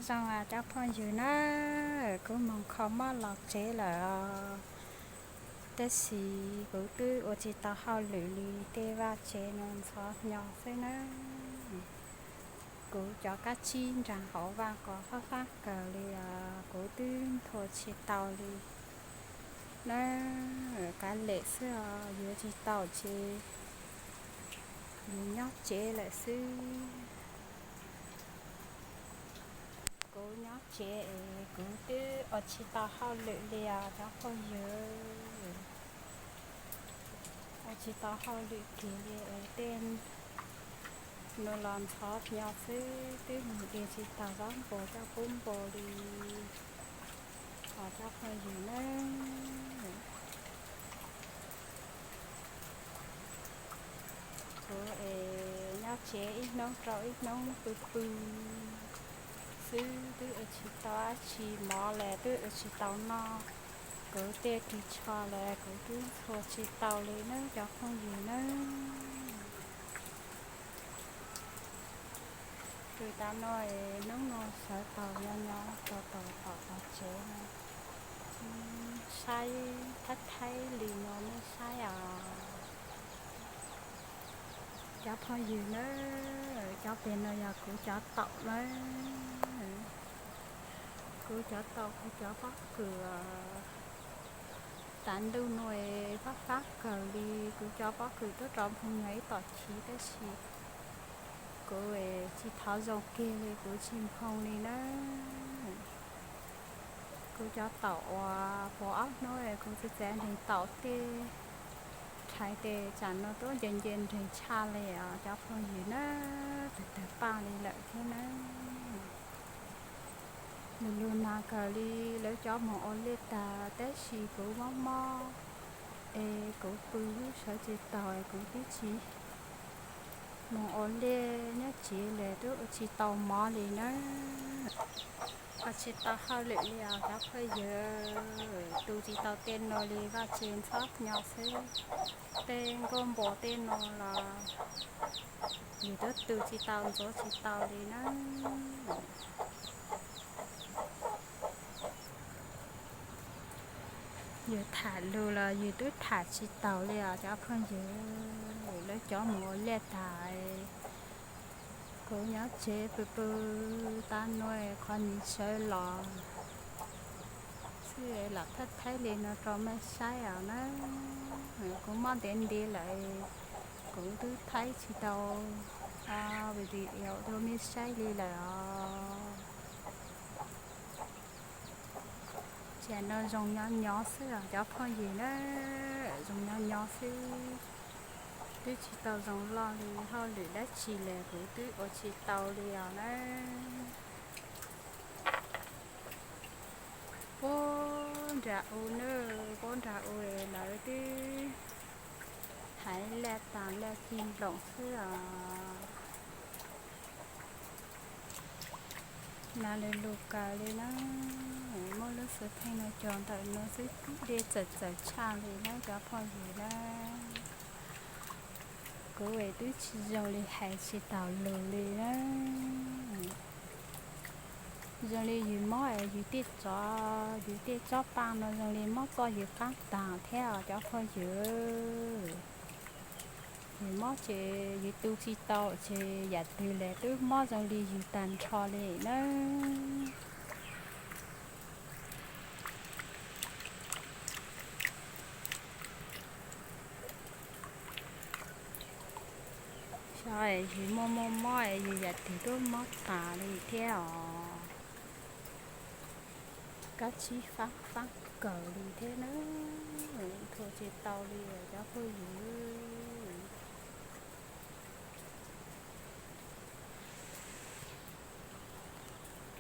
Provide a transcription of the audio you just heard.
Zoo cov phooj ywg na, kuv moog kho mob los tsev lawm os. Tab sis kuv twb ua tsis tau hauj lwm li, tej vaj tsev no ntxhov hnyo xwb na. Kuv cov kab tsib nraag hauv vaj qos fab fab kawg li os, kuv twb nthua tsis tau li na. Kav liam xwb os, yuav tsis tau ces yus nyob tsev lawm xwb. Kuv nyob tsev es kuv twb ua tsis tau hauj lwm li os cov phooj ywg. Ua tsis tau hauj lwm kiag li es tej no los ntxhov hnyo xwb, twb mus de tsis tau zaub npua coj pub npua li os cov phooj ywg na. Kuv es nyob tsev ib hnub rau ib hnub pw pw xwb, twb ua tsis tau dab tsi, mov los twb ua tsis tau noj. Kuv tej ris tsho los kuv twb ntxhua tsis tau li nawb cov phooj ywg nawb. Pw tas no, hnub no sawv tau nyob nyob tau tau tom tsev no, saib thaib thaib li no nej saib os. Cov phooj ywg nawb, cov pem no yog kuv cov taum nawb. Kuv cov taum, kuv cov pob kws. Tav ntuj no fab fab kawg li, kuv cov pob kws twb rov nphoo nyog ib tom chiv tab sis kuv tsis thov zoo kiag li kuv tsis nphoo li nawb. Kuv cov taum uas puas ob hnub kuv txiv txiv nreeg taum tej rhais tes tsam no tuab nce nce nreeg tshaj li os cov phooj ywg nawb, tawg tawg paj li lawm thiab nawb. Lug lug nag kawg li, lawv cov moog ua liaj tag tab sis kuv mob mob es kuv pw sawv tsis taus es kuv twb tsis moog ua liaj, nyob tsev lawm twb ua tsis tau mov li nawb. Ua tsis tau hauj lwm li os cov phooj ywg, tu tsis tau tej no li, vaj tsev ntxhov hnyo xwb. Tej nkuaj npua tej no los yus twb tu tsis tau ntxuav tsis tau li nawb. Yus tham lus los yus twb tham tsis taus li os cov phooj ywg, lawv cov mus ua liaj tag. Kuv nyob tsev pw pw tas no, qhov nws sawv los xwb, lam thaij thaib li no rau mej saib os na. Kuv mob ntev ntev lawm, kuv twb thaij tsis tau video rau mej saib li lawm os. Tsam no zoo nyob nyob xwb os cov phooj ywg na, zoo nyob nyob xwb, twb tsis tau zoo loj li, hauj lwm dab tsi los kuv twb ua tsis tau li os na. Puag nram u na, puag nram u lawv twb hais laj tas laj ci nploos xwb os. Nas lug lug kawg li na, muaj lub xwb pheej no cog ntawm no xwb, dej txawm txawm tshaj li na cov phooj ywg na. Kuv es twb tsis zoo li hais tsis taus lus li na. Zoo li yus mob es yus tej tsov, yus tej tsob paj no zoo li mob txoj yus qab tag thiab os cov phooj ywg. Yus mob ces yus tu tsis tau ces yam twg los twb mob zoo li yus tag nrho li na. Xyov es yus muaj muaj mob es yus yam twg twb mob tas li thiab os. Kab tsib fab fab kawg li thiab na, nthua tsis tau li cov phooj ywg.